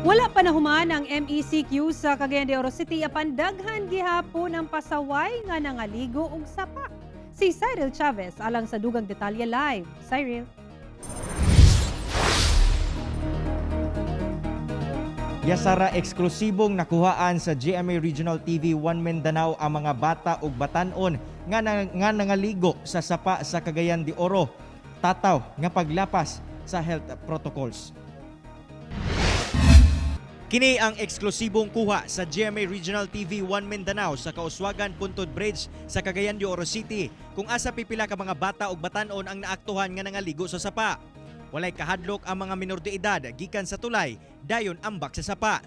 Wala pa nahuman ang MECQ sa Cagayan de Oro City apan daghan gihapon ang pasaway nga nangaligo og sapa. Si Cyril Chavez alang sa dugang detalye live. Cyril. Yasara, eksklusibong nakuhaan sa GMA Regional TV 1 Mindanao ang mga bata ug batan-on nga nangaligo sa sapa sa Cagayan de Oro. Tataw nga paglapas sa health protocols. Kini ang eksklusibong kuha sa GMA Regional TV 1 Mindanao sa Kauswagan Puntod Bridge sa Cagayan de Oro City kung asa pipila ka mga bata ug batan-on ang naaktuhan nga nangaligo sa sapa. Walay kahadlok ang mga minor de edad gikan sa tulay dayon ambak sa sapa.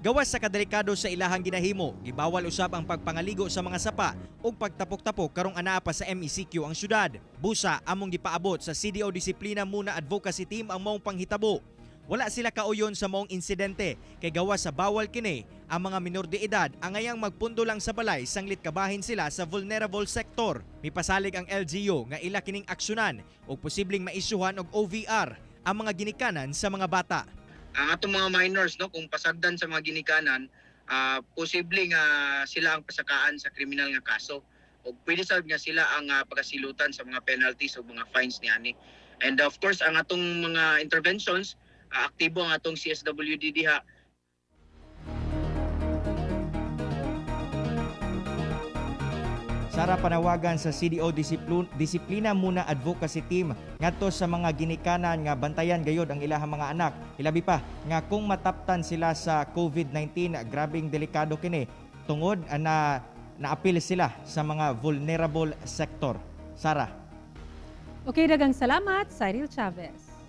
Gawas sa kadelikado sa ilahang ginahimo, gibawal usab ang pagpangaligo sa mga sapa ug pagtapok-tapok karong anaa pa sa MECQ ang syudad. Busa among gipaabot sa CDO Disiplina Muna Advocacy Team ang maong panghitabo. Wala sila kauyon sa maong insidente kay gawas sa bawal kini ang mga minor de edad angayang magpundo lang sa balay sanglit kabahin sila sa vulnerable sector. Mipasalig ang LGU nga ila kining aksyonan ug posibleng maisyuhan og OVR ang mga ginikanan sa mga bata. Ang atong mga minors, no, kung pasagdan sa mga ginikanan, posible nga sila ang pasakaan sa kriminal nga kaso o pwede sad nga sila ang pagasilutan sa mga penalties o mga fines niani. And of course, ang atong mga interventions, aktibo ang atong CSWD diha. Sara, panawagan sa CDO Disiplina Muna Advocacy Team ngadto sa mga ginikanan nga bantayan gayod ang ilahang mga anak. Ilabi pa nga kung mataptan sila sa COVID-19, grabing delikado kini tungod na naapil sila sa mga vulnerable sector. Sara. Okay, dagang salamat, Cyril Chavez.